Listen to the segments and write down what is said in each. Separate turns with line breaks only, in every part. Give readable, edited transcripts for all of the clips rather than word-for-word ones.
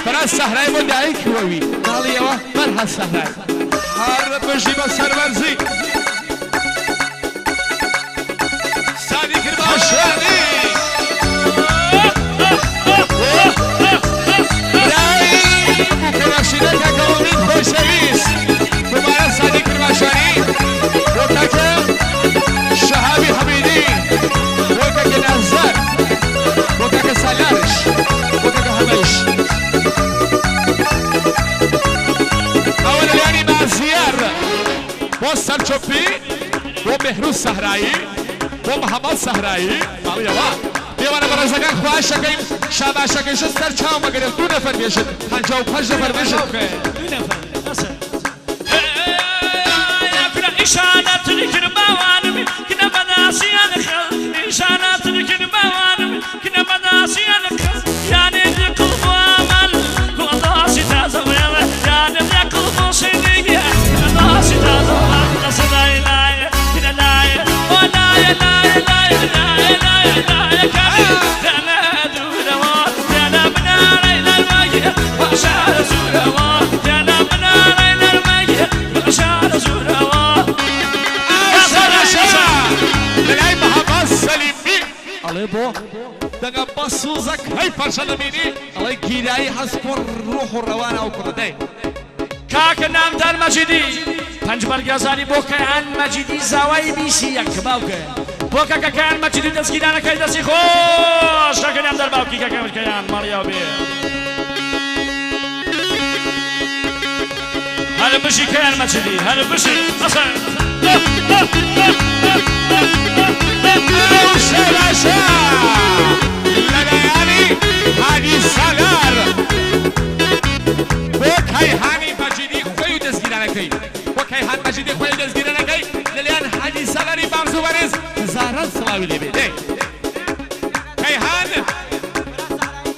فەراز سەهرای بۆ دایک وەوی ماڵیەوە فەرهاد سەهرای هەر بژی بە سەربەرزی سادی کرماشانی برای بوکەنەشینە کاکە ئومید خۆشەویست دووبارە سادی کرماشانی بۆ کاکە شەهابی حەمیدی بۆ کاکە نازار بۆ کاکە سالارش بۆ کاکە هەمەش ئەوە لەلایەنی مازیار بۆ سەرچۆپی بۆ بێهروز سەهرایی بۆ محەمەد سەهرایی ماڵیەوە پێوانە بەڕێزەکان خواهشەکەیم شاباشەکەیشت سەر چاو مەگرن دوو نەفەر بێژن 55 نەفەر بێژن. لەلای محەمەد سەلیمی ئەڵێ بۆ دەنگە بە سوزەکەی پارچە دەبینی ئەڵێ گیرایی هەست کوڕ ڕوح و ڕەوانە ئەو کوڕە دەی.
کاکە نامدار مەجیدی پەنج بەرگازانی بۆ کەیان مەجیدی زاوای بیسی یەک باوکە بۆ کاکە کەیان مەجیدی دەستگیرانەکەی دەستی خۆش کاکە نامدار باوکی کاکە کەیان ماڵیاو بێ هەر بژی کەیان مەجیدی هەر بژی ئەسەن.
ئەو شەرەشە لەلایەنی هادی سالار بۆ کەیهانی مەجیدی خۆی و دەستگیرانەکەی بۆ کەیهان مەجیدی خۆی و دەستگیرانەکەی لەلایەن هادی سالاری بارزو بەرز هەزاران سڵاوی لێبێ دەی کەیهان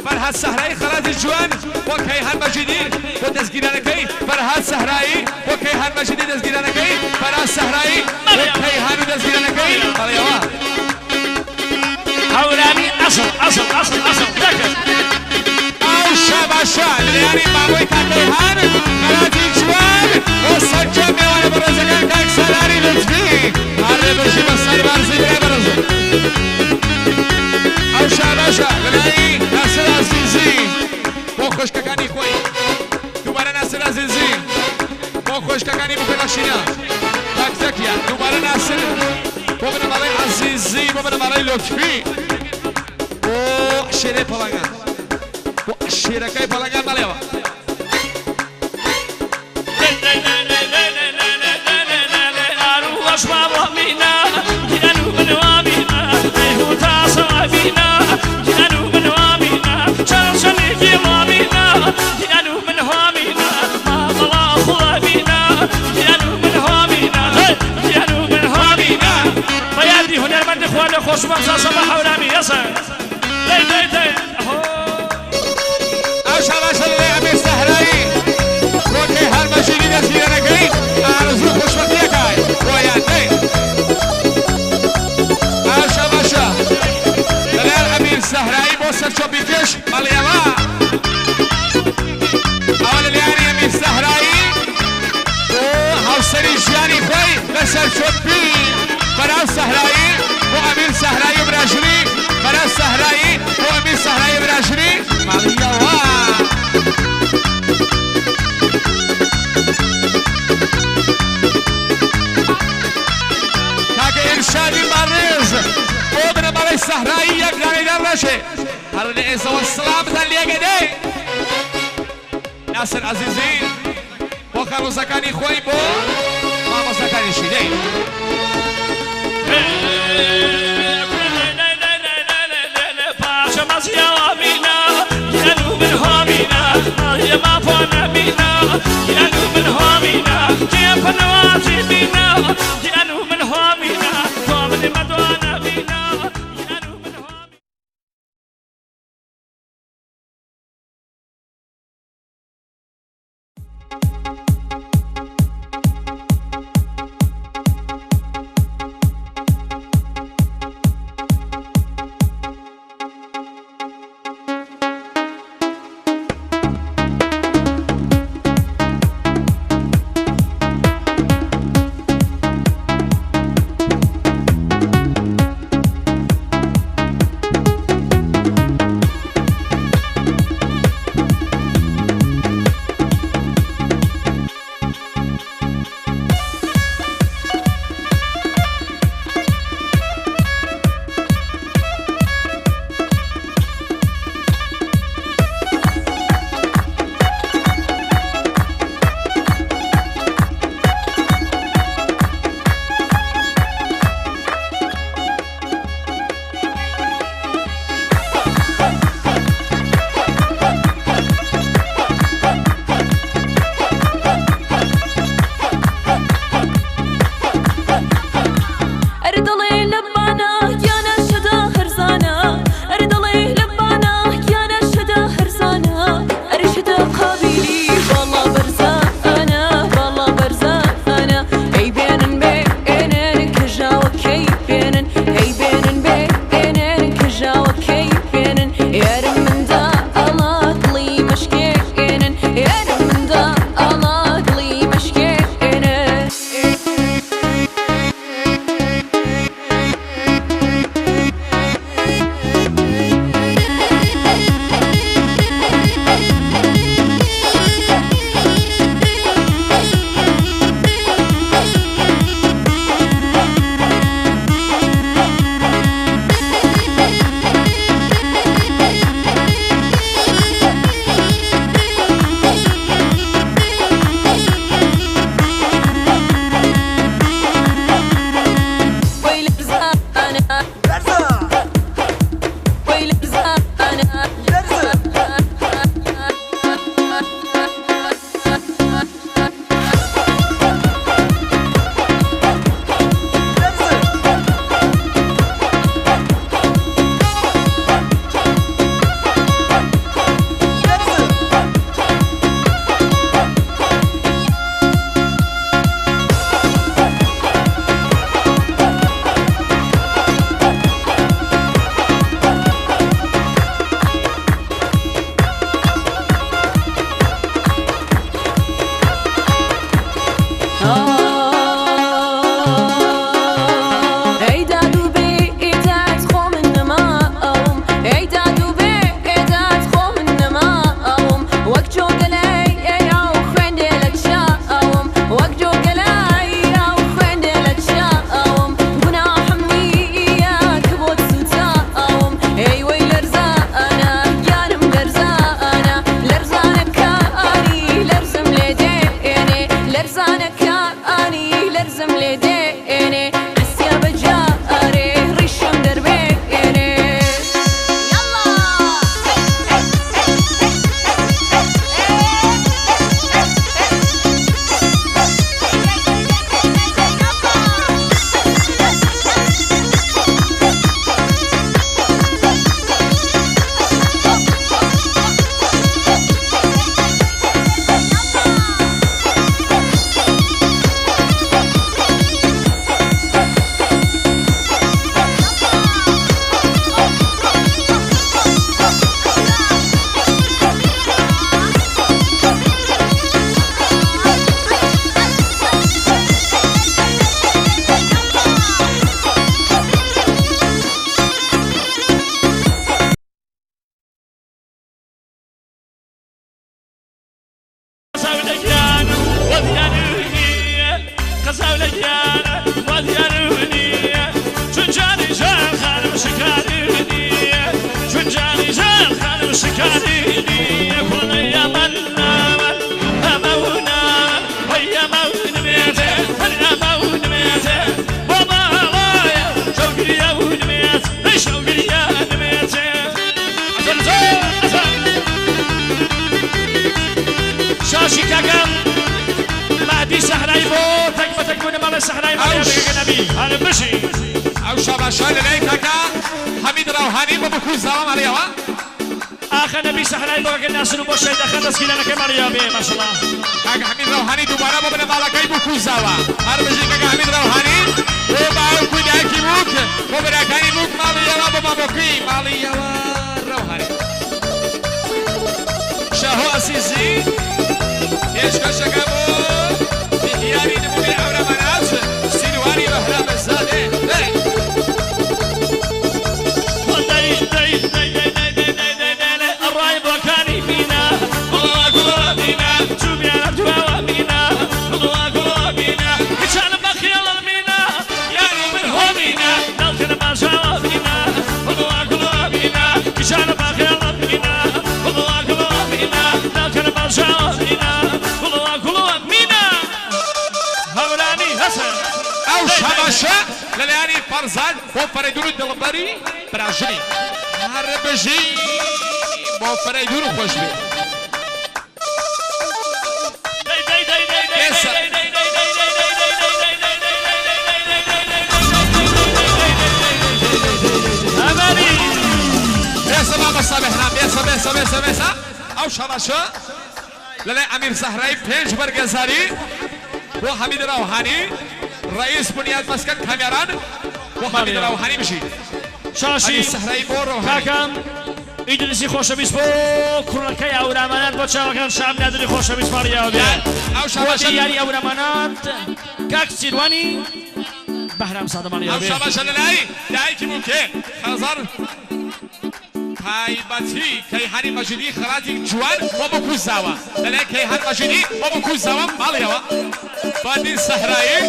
فەرهاد سەهرایی خەڵاتی جوان بۆ کەیهان مەجیدی بۆ دەستگیرانەکەی فەرهاد سەهرایی بۆ کەیهان مەجیدی دەستگیرانەکەی فەرهاد سەهرایی بۆ کەیهان و دەستگیرانەکەی بەڵێەوە.
هەورامی ئەسڵ ئەسڵ ئەسڵ ئەسڵ دەکەن.
ئەو شاباشە لەلایەنی مامۆی کاک کەیهان خەڵاتی جوان بۆ سەرجەم مێوانە بەڕێزەکان کاک سالاری لوتفی هەرێ بژی بە سەربەرزی برای بەڕێزم. ئەو شاباشە لەلای ناسر عەزیزی بۆ خوشکەکانی خۆی دووبارە ناسر عەزیزی بۆ خوشکەکانی بکەنەشینە تەک تەکیان دووبارە ناسر بۆ بنەماڵەی عەزیزی بۆ بنەماڵەی لوتفی بۆ شێرەی پەڵەنگان بۆ شێرەکەی پەڵەنگان بەڵێەوە. ئەو شاباشە لەلای ئەمیر سەهرایی بۆ کەیهان مەجیدی دەستگیرانەکەی ئارەزوو خۆشبەختیەکای بۆیان دەی. ئەو شاباشە لەلایەن ئەمیر سەهرایی بۆ سەرچۆپی پێش مەڵیەوە. ئەوە لەلایەنی ئەمیر سەهرایی بۆ هاوسەری ژیانی خۆی لە سەرچۆپی بەراو سەهرایی بۆ ئەمیر سەهرایی و براژنی بەراو سەهرایی بۆ ئەمیر سەهرایی و براژنی ماڵیەوە. کاکە ئیرشادی بەڕێز بۆ بنەماڵەی سەهرایی یەک دانەی دەڕەشێ هەر لە ئێسەوە سڵامتان لێگەدەی. ناسر عەزیزی بۆ خەڕوزەکانی خۆی بۆ مامۆستاکانیشی دەی.
کژاوەکەی بێنن هەی بێنن بێنن کژاوەکەی بێنن یارم مندا ئەڵا دڵی مشکێنن یارم مندا ئەڵا دڵی مشکێنن. وەی لەرزانە وەی لەرزانە ئەی داد و بێ ئیداد خۆ من نەماوم ئەی داد و بێ ئێداد خۆ من نەماوم وەک جۆگەلای ئەی ئاو خوێندێ لە چاوم وەک جۆگەلای ئاو خوێندێ لە چاوم گوناحم نییە کە بۆت سووتاوم ئەی وەی لەرزانە گیانم لەرزانە لەرزانەکانی لەرزم لێ دێنێ لەرزانەکانی لەرزم لێ دێنێ حسیا بەجارێ ڕیشم دەربێنێ یاڵڵا.
شاشی کاکەم مەهدی سەحرایی بۆ تەک بە تەک بوونە ماڵێ سەحرایی نەبی هەرە بژی.
ئەو شاباشە لەلای کاکە حەمید ڕەوهانی بۆ بکوو زاوا ماڵیەوە.
ئاخە نەبی سەحرایی بۆ کاکە ناسر و بۆ شەیدەخە دەستگیرانەکەی ماڵیەوە بێ ماشەڵڵا.
کاکە حەمید ڕەوهانی دووبارە بۆ بنەماڵەکەی بکوو زاوا. هەر بژی کاکە حەمید ڕەوهانی بۆ باوک و دایکی بووک بۆ براکانی بووک ماڵیەوە بۆ مامۆکی ماڵیەوە ڕەوهانی. شاهۆ ئەسیزی پێشکەشەکە بۆ دیاری نمونەی ئەورەمەناچ سیروانی بەهرامەزادێ.
ئەڕای بۆکانی مینا گوڵوا گوڵوا مینا چوومیانە دواوە مینا گوڵوا گوڵوا مینا کچانم بەخێڵە مینا یاری من هۆ مینا ناڵکەنە باژاوە مینا گوڵوا گوڵوا مینا کچانم بەخێڵە مینا گوڵوا گوڵوا مینا ناڵکەنە باژاوە مینا گوڵوا گوڵوا مینا هەورامی هەسەن.
ئەو شاباشە لەلایەنی فەرزاد بۆ فەرەیدون و دڵبەری براژنی. هەر بژی بۆ فەرەیدون و خۆش بێ.
دەی دەی دەی دەی دەی
ئێستا.
دەی دەی دەی دەی دەی دەی دەی دەی دەی دەی ئەمەری.
بێسە مامۆستا بێهرام بێسە بێسە بێسە بێسە. ئەو شاباشە لەلای ئەمیر سەحرایی پێنج بەرگەزاری بۆ حەمید ڕەوهانی ڕئیس بنیاد مەسکەن کامیاران. بۆ حەمید ڕەوهانی بژی.
شاشی
عەلی سەحرایی بۆ ڕەوهانی.
کاکەم ئیدریسی خۆشەویست بۆ کوڕەکەی ئەورامانات بۆ چاوەکان شام نادری خۆشەویست ماڵیەوە بێ
یان ئەو
بۆ
شاباشە
دیاری ئەورامانات کاک سیروانی بەهرام سادە ماڵیەوە
ئەو
بێ.
شاباشە لەلای دایکی بووکێ خەزەر تایبەتی کەیهانی مەجیدی خەڵاتی جوان بۆ بکوزاوە لەلای کەیهان مەجیدی بۆ بکوزاوە ماڵیەوە فەردین سەحرایی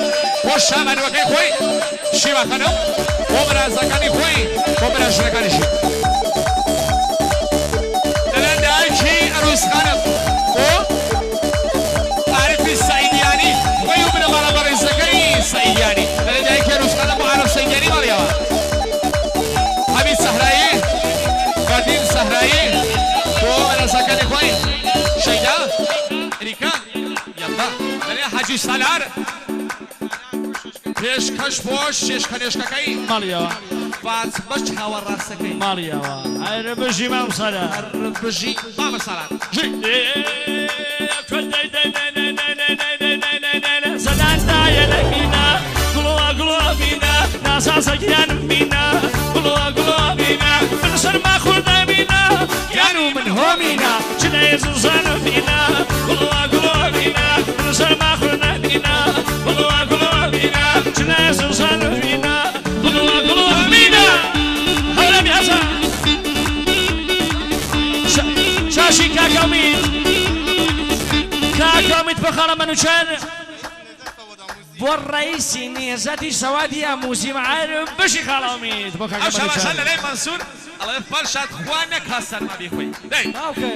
بۆ شابانوەکەی خۆی شیوا خانم بۆ برازاکانی خۆی بۆ براژنەکانیشی لەلایەن دایکی ئەروس خانم بۆ عارفی سەعیدیانی خۆی و بنەماڵە بەڕێزەکەی سەعیدیانی لەلایەن دایکی ئەروس خانم بۆ عارف سەعیدیانی ماڵیەوە حەمید سەحرایی فەردین سەحرایی بۆ برازاکانی خۆی شەیدا ریکا یەڵا لەلایەن حاجی سالار پێشکەش بۆ شێشکەنێشکەکەی
ماڵیەوە
فاتمە چاوە ڕاستەکەی
ماڵیەوە هەر بژی مام سالار.
هەر بژی مامە سالار ژی.
شاشی کاکە ئومید کاکە ئومید بخاڵە مەنوچەر بۆ ڕئیسی نێزەتی سەوادی ئاموزی معار بژی خاڵە ئومید بۆ کاکە
ئەو شاباشە
مەنوچەر.
لەلای مەنسوور ئەڵێ فەرشاد خوا نەکا سەرما بیخۆی دەی
باوکە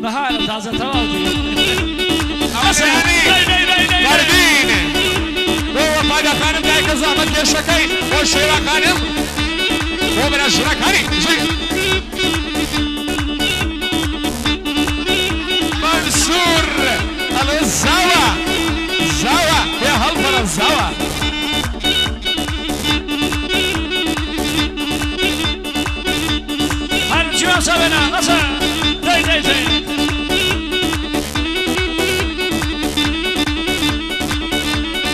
بەهارە تازە تەواو دی.
ئەوە سەیانی فەردین بۆ وەفادا خانم دایکە زەحمەت کێشەکەی بۆ شێوا خانم بۆ براژنەکانی ژی. مەنسوور ئەڵێ زاوە زاوە بێ هەڵپەڕە زاوە.
هەر جوان سەبێنە ئەسە دەی دەی دەی.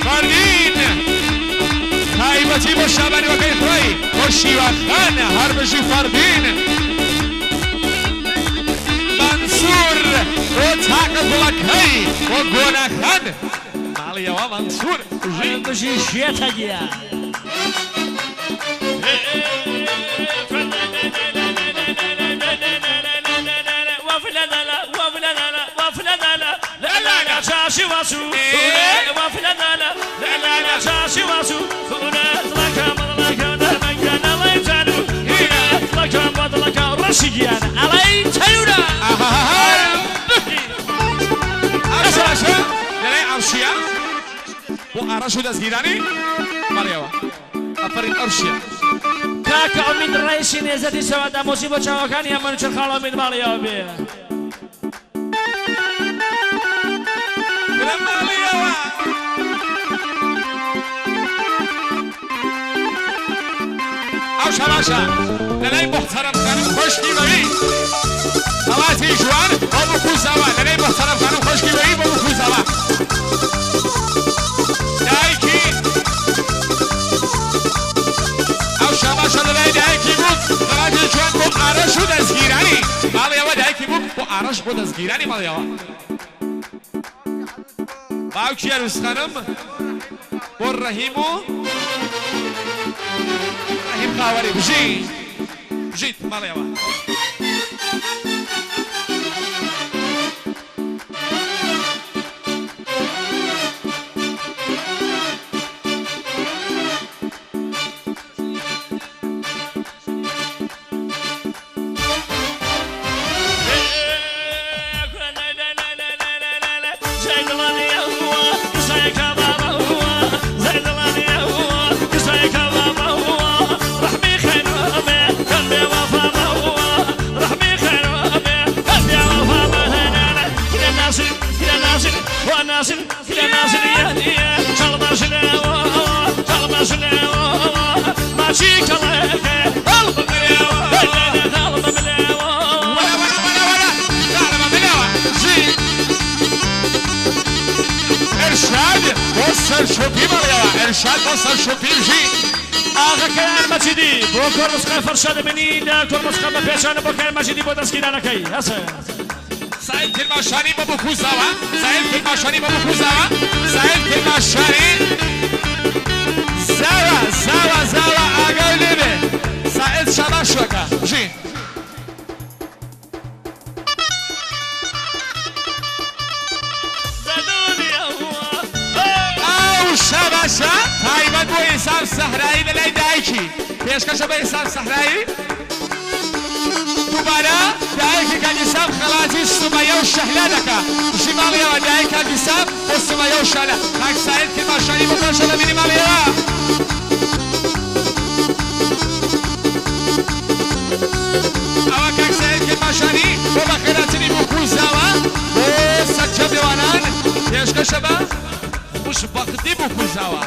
فەردین تایبەتی بۆ شابانیوەکەی خۆی بۆ شیواخان هەر بژی فەردین. مەنسوور بۆ تاقە گوڵەکەی بۆ گۆناخان ماڵیەوە مەنسوور ژی.
هەر بژی شێتە گیان.
ئەو شاباشە لەلای ئەرشیە بۆ ئارەش و دەستگیرانی ماڵیەوە ئەفەرین ئەرشیە.
کاکە ئومید ڕئیسی نێزەتی سەواد ئامۆزی بۆ چاوەکانی ئەمەنوچەر خاڵە ئومید ماڵیەوە بێ.
لە ماڵیەوە ئەو شاباشە لەلای محتەرەم خانم خۆشکی بەوی خەڵاتی جوان بۆ بکوزاوە لەلای محتەرەم خانم خۆشکی بەوی بۆ بکوزاوە دایکی ئەو شاباشە لەلای دایکی بووک خەڵاتی جوان بۆ ئارەش و دەستگیرانی ماڵیەوە دایکی بووک بۆ ئارەش بۆ دەستگیرانی ماڵیەوە باوکی ئەروس خانم بۆ ڕەهیم و ڕەهیم خاوەری بژی بژیت ماڵیەوە. وەرە وەرە وەرە وەرە قارەمە منەوە ژی. ئرشاد بۆ سەرشۆپی ماڵیەوە ئرشاد بۆ سەرشۆپی ژی.
ئاغەکەیان مەجیدی بۆ کۆرمسقای فەرشە دەبینی لە کۆرمسقا بە پێچانە بۆ کەیان مەجیدی بۆ دەستگیرانەکەی هەسە.
سائل کرماشانی بۆ بکوزاوە، سائل کرماشانی بۆ بکوزاوە، سائل کرماشانی زاوە زاوە زاوە ئاگای لێبێ سائل شاباشوەکە ژین. ئەو شاباشە تایبەت بۆ ئیسام سەحرایی لە لای دایکی پێشکەشە بە ئیسام سەحرایی. دووبارە دایکی کاک ئیسام خەڵاتی سومەیە و شەهلا دەکا. ژی ماڵیەوە دایک کاک ئیسام بۆ سومەیە و شەهلا. کاک سائل کرماشانی بۆ پێشە دەبینی ماڵیەوە. ئەوە کاک سائل کرماشانی بۆ بەخێرهاتنی بووک و زاوا بۆ سەرجەم مێوانان پێشکەشە بە خوشبەختی بووک و زاوا.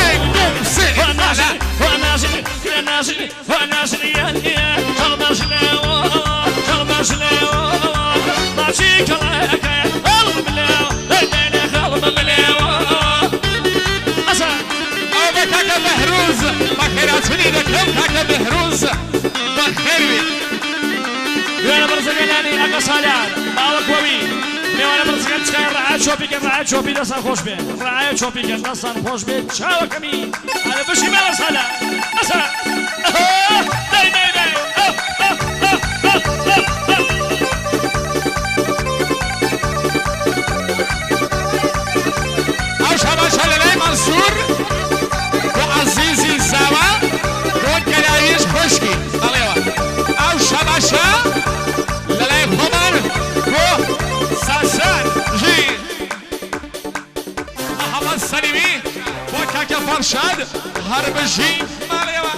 یەک دوو سێ ئالا. ئەوە بە کاکە بەهروز بەخێرهاتنی دەکەم. کاکە بەهروز بەخێربێی.
وێنە بەرزەکەنانی ئەقە سالار باوەک وەوی مێوانە بەرزەکان تکایە ڕعایە چۆپیکەن، ڕعایە چۆپی دەستان خۆش بێ، ڕعایە چۆپیکەن دەستان خۆش بێ. چاوەکەمی ئەرە بژی ماڵە سالار ئەسا دای دای دای.
ئەو شاباشە لەلای مەنسوور بۆ عەزیزی زاوا بۆ گەلاویش خوشکی بەڵێوە. ئەو شاباشە لەلای خۆمان بۆ ساسان ژی محەممەد سەلیمی بۆ کاکە فەرشاد هەربژی ماڵێوە.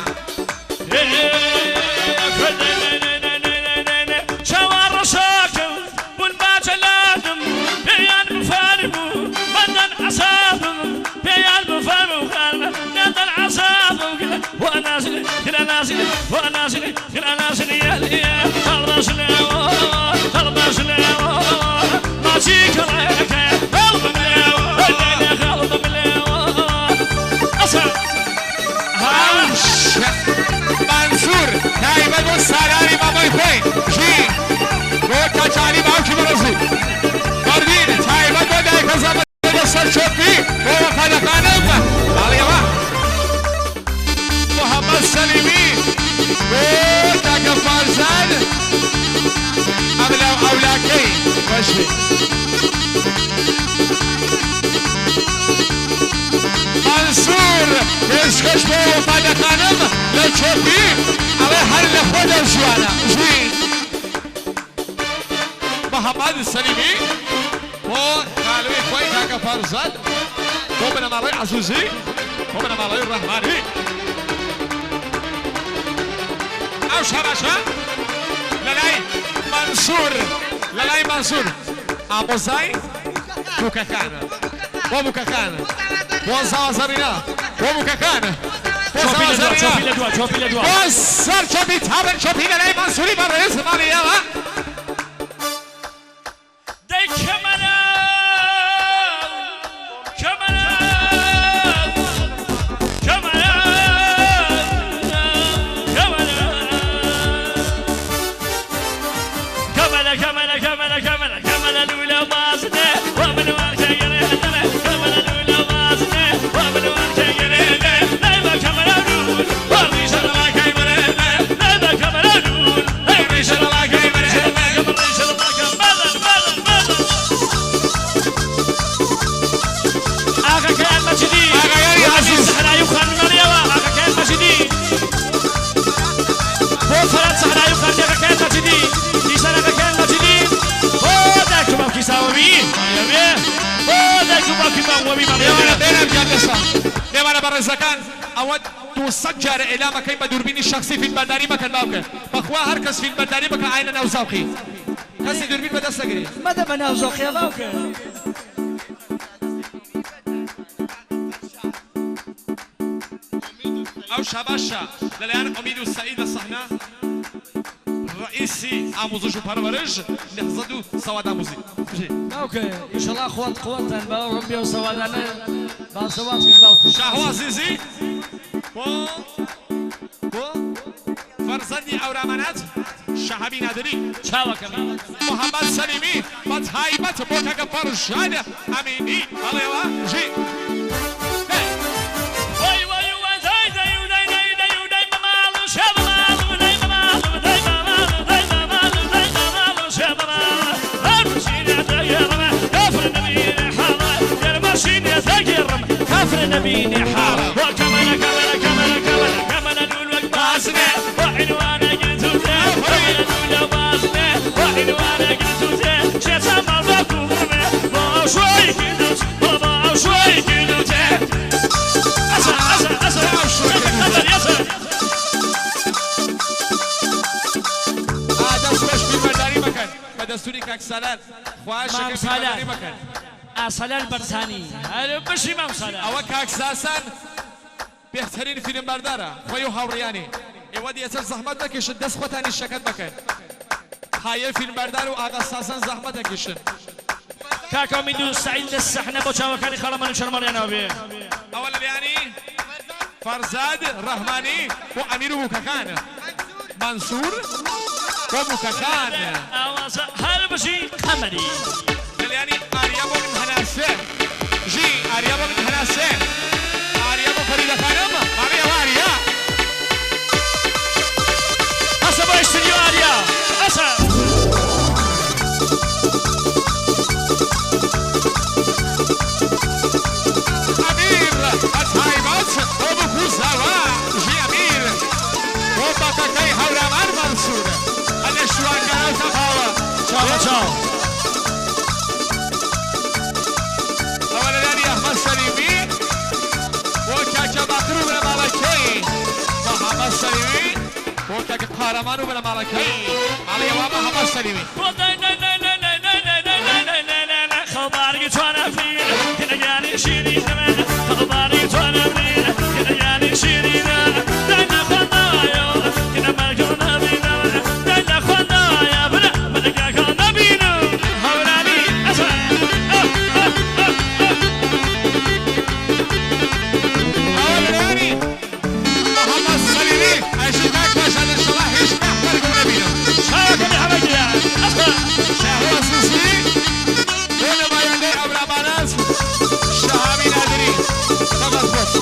چاوان ڕەشاکەم بوون باجەلادم پێیان بفەرموو مەدەن عەسابم، پێیان بفەرموو نەدەن عەسابم. وەنازل نازل وەنازل نازل ماچی کەڵەکە قەڵبم لێوە قەڵبم لێوە ئەسا.
مەنسوور تایبەت بۆ سالاری مامۆی خۆی ژی بۆ کاچانی باوکی بەڕێزی بەردین تایبەت بۆ دایکە زەمە لەسەر چۆپی بۆ وەفادەخانم ماڵیەوە. محەممەد سەلیمی بۆ کاکە فارزان ئەملا و ئەولاکەی بەشبێ. مەنسوور پێشکەش بۆ وەفادەخانم لە چۆپی ئەڵێ هەر لە خۆ دەرژوانە ژی. محەممەد سەلیمی بۆ خالوی خۆی کاکە فەرزاد بۆ بنەماڵەی عەزوزی بۆ بنەماڵەی ڕەحمانی. ئەو شاباشە لەلای مەنسوور، لەلای مەنسوور ئامۆزای بووکەکان بۆ بووکەکان بۆ زاوا زەڕینە بۆ بووکەکان بۆ زاوا زەڕینە بۆ سەر چۆپی تابن چۆپی لەلای مەنسووری بەڕێز ماڵی ئێوە.
دەی کەمەرە کەمەرە کەمەرە کەمەرە کەمەرە کەمەرە کەمەرە کەمەرە کەمەرە لوولە مازنێ ومن وانکەگەرێ کەمەرە لوولە مازنێ ومن وانکەگەرێ نایبە کەمەرە لوول وڕیشەڵاکەی مەرێ نایبە کەمەرە لوول ڕیشەڵاکەی مەرێ ڕیشەڵاکە مەدەن مەدەن مەدەن. ئاغەکەیان مەجیدی
ئاغایانی عەزیز
سەحرایی و خانمەڵیەوە. ئاغەکەیان مەجیدی بۆ فەرات سەحرایی و خانمی ئاغەکەیان مەجیدی دیسان ئاغەکەیان مەجیدی بۆ دایک و باوکی ساوەوی ماڵیەوێ بۆ دایک و باوکی باوەوی
مێوانە
ماڵیەوێ.
بێنم گیان لەسە مێوانە بەڕێزەکان ئەوە 200 جارە ئێلامەکەی بە دووربینی شخصی فیلمبەرداری مەکەن باوکە. بەخوا هەر کەس فیلمبەرداری بکە ئاینە ناو زاوقی کەسی دووربین بەدەست نەگری.
مەدە بە ناو زۆقیە باوکە.
ئەو شاباشە لەلایەن ئومید و سەعید لە سەحنە ڕئیسی ئاموزش و پەروەرش نهضت و سەواد ئاموزی. بژی.
باوکە ئیشەڵا خۆت قوتن باوەڕم بێ و سەوادانە باسەوات کرد باوکم.
شاهۆ عەزیزی بۆ بۆ فەرزەندی ئەورامانات شەهابی نادری.
چاوەکەمی.
محەممەد سەلیمی بە تایبەت بۆ کاکە فەرژاد ئەمینی ئەڵێوە ژی. دەی.
وای وای وای دای دای و دای دای دای و دای بەماڵ و شێ بەماڵ و دای بەماڵ و دای بەماڵ و دای بەماڵ و دای بەماڵ و شێ بەماڵ هەرمشینە دەگێڕم کافر نەبینێ حاڵە گەرمەشینە دەگێڕم کافر نەبینێ حاڵە وە کەمەنە کەمەنە کەمەنە کەمەنە کەمەنە لوول وەک بازنێ وە عینوانە گرتووتێ کەمەنە لوولە بازنێ وە عینوانە گرتووتێ شێچە ماڵ بە کوڕمێ بۆ ئەو شوێی کردوت بۆ بۆ ئەو شوێی کردوتێ ئەسە ئەسە ئەسە
ئەو شوێی
خەبەر یەسە.
ئا دەست خۆش فیلمبەرداری مەکەن بە دەستوری کاک سالار
مام
خواهشەکەم
سالار
فیلمبەرداری مەکەن.
ئا سالار بەرزانی هەر بژی مام سالار.
ئەوە کاک ساسان بێهتەرین فیلمبەردارە خۆی و هاوڕیانی ئێوە دیەتر زەحمەت نەکێشن دەست خۆتانی شەکەت مەکەن پایە فیلمبەردار و ئاغا ساسان زەحمەت ئەکێشن.
کاک ئومید و سەعید لە سەحنە بۆ چاوەکانی خاڵە مەنوچەر ماڵیانەوە بێ.
ئەوە لەلایانی فەرزاد ڕەحمانی بۆ ئەمیر و بووکەکان مەنسوور بۆ بووکەکان.
ئاوازە هەر بژی قەمەری.
لەلایانی ئاریا بۆ من هەناسێ ژی ئاریا بۆ من هەناسێ ئاریا بۆ فەریدە خانم ماڵی ئەوە ئاریا.
ئەسە بۆ ئیستودیۆ ئاریا ئەسە.
ئەمیر بە تایبەت بۆ بووک و زاوا ژی ئەمیر بۆ باکەکەی هەورامان مەنسوور هەندێ شوانگەرە و تەقاوە.
چاو بە چاو.
ئەوە لەلایانی ئەحمەد سەلیمی بۆ کاکە باقر و بنەماڵەکەی محەممەد سەلیمی بۆ کاکە قارەمان و بنەماڵەکەی ماڵی ئەوە محەممەد سەلیمی.
بۆ دای دای دای دای دای دای دای دای دای دای دای دای خەوبارگی توانە فیر کنەگیانی شیرینە خەوبارگی توانە فیر کنەگیانی شیرینە دای نەخواندایەوە کنە مەرگۆ نەبینەوە دای نەخواندایە بنە مەرگەکە نەبینم هەورامی ئەسە ئە ئە ئە ئە.
ئەوە لەلایانی محەممەد سەلیمی ئەژی کاک پاشا لەشەڵا هیچ مەرگۆ نەبینم.
چاوەکەمی حەمەگیان ئەسە.
شاهۆ عەزیزی بۆ نمایندەی ئەورامانات شەهابی نادری فقط خۆت.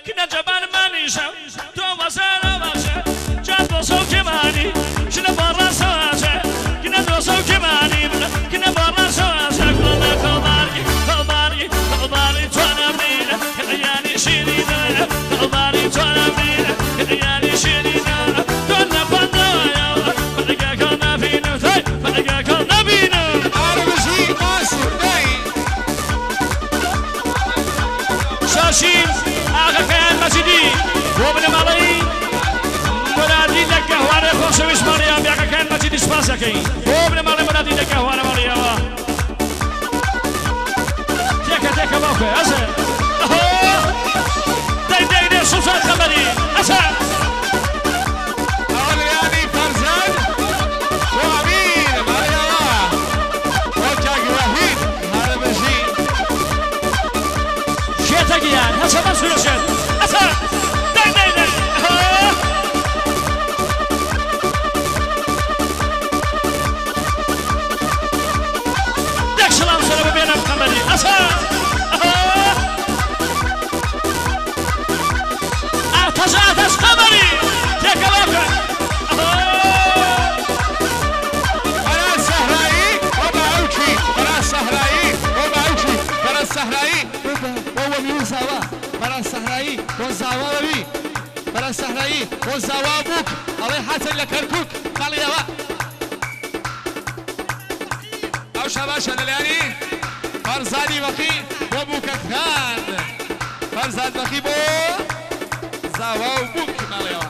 كنا جبان مانيشا تو وسالا باشا جاد بوسو كماني شنا برا سواشا كنا دوسو كماني كنا برا سواشا كنا خباري خباري خباري توانا بينا عياني شيرينا خباري توانا بينا عياني شيرينا كنا فندايا فرقا كنا فينا فرقا كنا بينا.
ئاربژی ماسوور دای.
شاشین ئاغەکەیان مەجیدی بۆ بنەماڵەی مرادی لە گەهوارە خۆشەویست ماڵیان بیاقەکەیان مەجیدی سوپاس دەکەین بۆ بنەماڵەی مرادی لە گەهوارە ماڵیەوە تێکە تێکە باوکە ئەسە ئەهۆ دەی دەی دەی سوڵتان خەبەری ئەسە.
ئەوە لەلایانی فەرزاد بۆ ئەمیر ماڵی ئەوە بۆ کاک وەحید هەربژی.
شێتە گیان هەسە مەسوورە شێت ئەسە دەی دەی دەی ئەهۆ. دەک سڵام سەرە ببێنم قەمەری ئەسە ئەهۆ. ئاتەش ئاتەش قەمەری تێکە باوکە ئەهۆ.
بەرا سەهرایی بۆ باوکی بەرا سەهرایی بۆ باوکی بەرا سەهرایی بۆ وەمی و زاوا بەرا سەهرایی بۆ زاوا وەوی بەرا سەهرایی بۆ زاوا بووک ئەڵێ هاتن لە کەرکووک ماڵی ئەوە. ئەو شاباشە لەلایانی فەرزادی بەقی بۆ بووکەخان فەرزاد بەقی بۆ زاوا و بووک ماڵێەوە.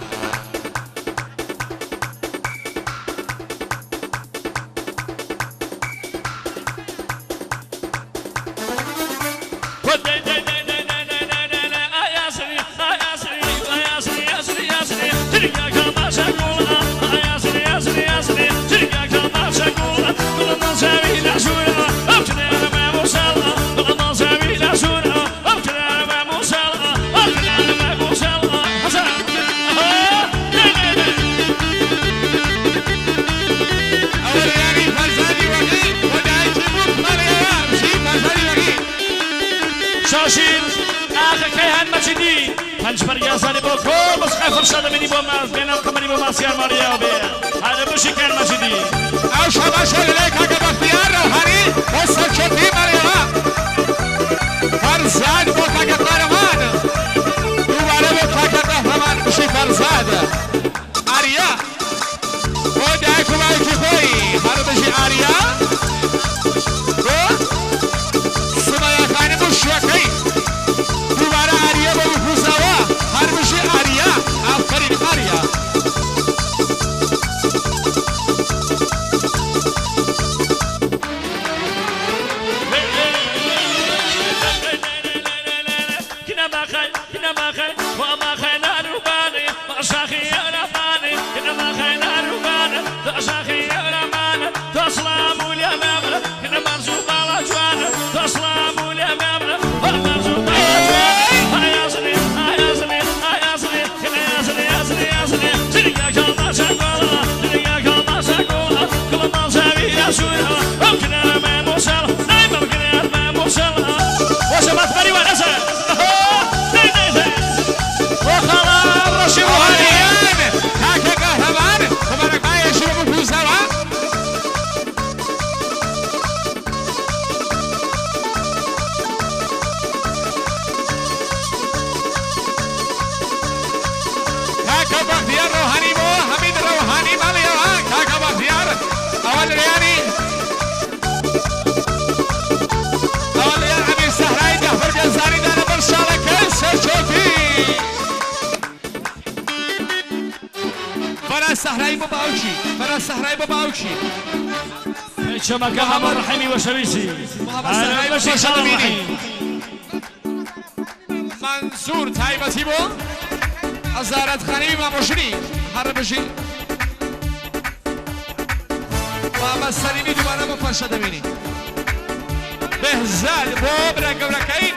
شاشیر آخه کیهان مجیدی پنج پرگازانی بۆ کۆ بەسقای فرشادە بینی بۆ ماز بێنام قەمەری بۆ ماسیار ماریاوە بێ هەرە بژی کیهان مەجیدی.
ئەو شەباشە لەلای کاکە بەختیار ڕەوهانی بۆ سەرچۆپی ماڵیەوە فەرزاد بۆ کاکە قارەمان دووبارە بۆ کاکە قەهرەمان بژی فەرزاد. ئاریا بۆ دایک و باوکی خۆی هەر بژی ئاریا بۆ سمەیەکانی بۆ شوەکەی دووبارە ئاریا بۆ بفوزەوە هەر بژی ئاریا ئافەرین ئاریا. سەحرای بۆ باوکی فەرا سەحرای بۆ باوکی
چەمەکە هەمە ڕەحیمی وەشەویستی
مەنسوور تایبەتی بۆ ئەزارەتخانەی مامۆژنی هەرە بژی مامە سەلیمی دووبارە بۆ فەرشە دەبینی بێهزاد بۆ برا گەورەکەی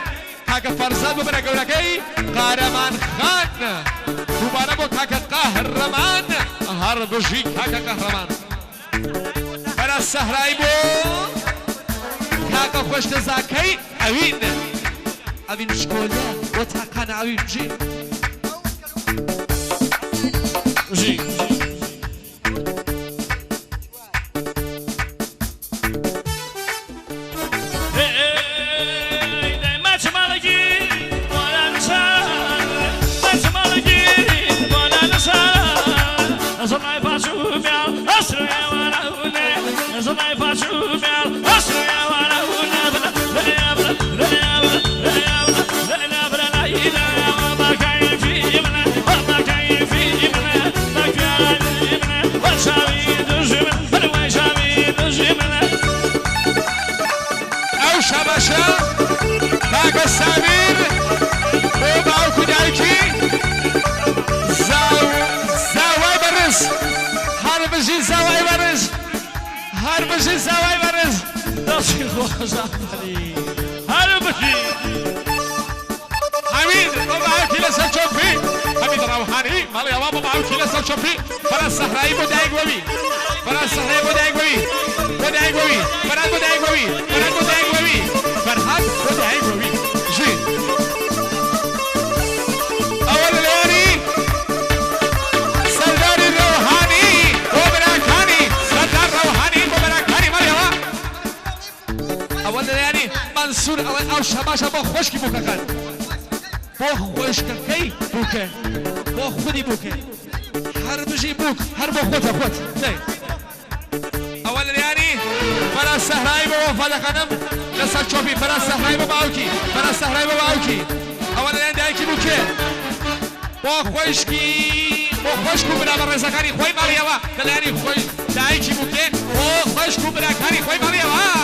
کاکە فەرزاد بۆ برا گەورەکەی قارەمان خان دووبارە بۆ کاکە قەهرەمان هەر بژی کاکە قەهرەمان. بەرا سەهرای بۆ کاکە خۆشتەزاکەی ئەوین ئەوین شکۆلە بۆ تاقانە ئەوین بژی
بژی.
ئەو شەبەشە کاکە سامیر بۆ باوک و دایکی زاوای بەڕز هەر بژی زاوای بەڕز هەر بژی زاوای بەڕز.
دەستی خۆش ئافەرین هەر بژی.
حەمید بۆ باوکی لەسەر چۆپی حەمید ڕەوهانی ماڵی ئەوە بۆ باوکی لەسەر چۆپی فەرا سەحرایی بۆ دایک بۆوی فەرا سەحرایی بۆ دایک بۆوی بۆ دایک بۆوی فەرهاد بۆ دایک بۆوی فەرهاد بۆ دایک بۆوی فەرهاد بۆ دایک بۆوی ژی. ئەوە لەلایەنی سەرداری ڕەوهانی بۆ براکانی سەردار ڕەوهانی بۆ براکانی ماڵی ئەوە. ئەوە لەلایەنی مەنسوور ئەڵێ ئەو شەباشە بۆ خۆشکی بووکەکان بۆ خۆشکەکەی بووکە بۆ خودی بووکە هەر بژی بووک هەر بۆ خۆتە خۆت. ئەوە لەلایەنی فەرا فەراز سەهرایی بۆ وەفا دەخەنم لەسەر چۆپی فەراز سەهرایی بۆ باوکی فەراز سەهرایی بۆ باوکی ئەوە لەلایەن دایکی بوو کێ بۆ خۆشکی بۆ خۆشک و برا بەڕێزەکانی خۆی ماڵیەوە لەلایەنی خۆی دایکی بوو کێ بۆ خۆشک و براکانی خۆی ماڵیەوە.